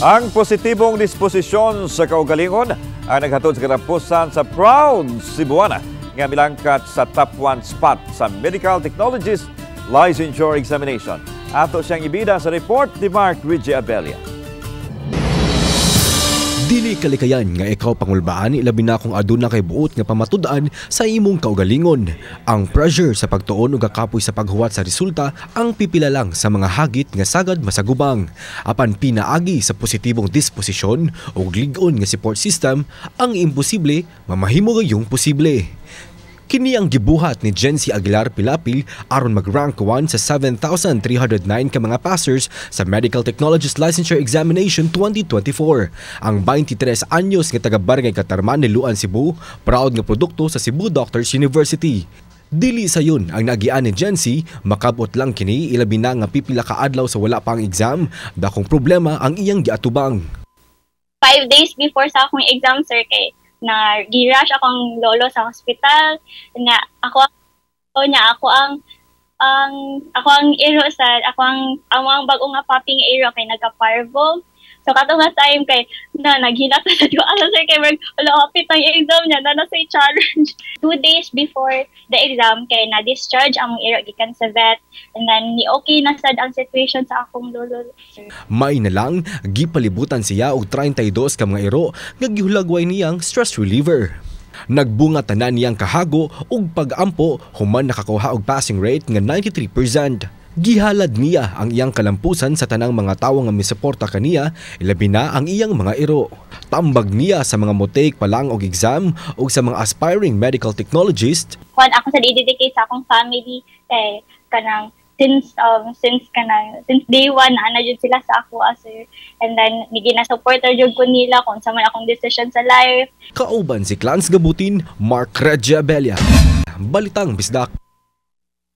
Ang positibong disposisyon sa kaugalingon ang naghatod sa katapusan sa proud Cebuana nga milangkat sa top 1 spot sa Medical Technologist Licensure Examination. Ato siyang ibida sa report ni Mark Luigi Abella. Dili kalikayan nga ikaw pangulbaan, ilabi na kung aduna kay buot nga pamatud-an sa imong kaugalingon. Ang pressure sa pagtuon ug kakapoy sa paghuwat sa resulta ang pipila lang sa mga hagit nga sagad masagubang. Apan pinaagi sa positibong disposisyon ug lig-on nga support system, ang imposible mamahimo gayong posible. Kini ang gibuhat ni Jency Aguilar Pilapil aron mag-rank 1 sa 7,309 ka mga passers sa Medical Technologist Licensure Examination 2024. Ang 23 anyos nga taga Barangay Katarman, Liloan, Cebu, proud nga produkto sa Cebu Doctors University. Dili sayon ang naagian ni Jency, makabot lang kini ilabi na nga pipila ka adlaw sa wala pa ang exam, dakong problema ang iyang giatubang. 5 days before sa akong exam, sir, kay na girush akong lolo sa hospital na ako niya ako ang iro sa ako ang bag-o nga puppy nga iro kay nagka-parvo. So kato nga time kay na naghilak na sa asa, sir, kay mag wala, hapit ang exam niya na nasa challenge. 2 days before the exam kay na discharge ang iro gikan sa vet and then ni okay na sad ang situation sa akong lolo, sir. May na lang, gipalibutan siya og 32 ka mga iro nga gihulagway niyang stress reliever. Nagbunga tanan niyang kahago ug pag-ampo human nakakuha og passing rate nga 93%. Gihalad niya ang iyang kalampusan sa tanang mga tawo nga misuporta kaniya, ilabi na ang iyang mga iro. Tambag niya sa mga mo-take pa lang og exam ug sa mga aspiring medical technologist. Kuan ako sa i-dedicate sa akong family kay kanang since kanang since day one ana jud sila sa ako, sir, and then ni gina-supporter jud ko nila kung sa man akong decision sa life. Kauban si Clans Gabutin, Mark Regia Abella. Balitang Bisdak.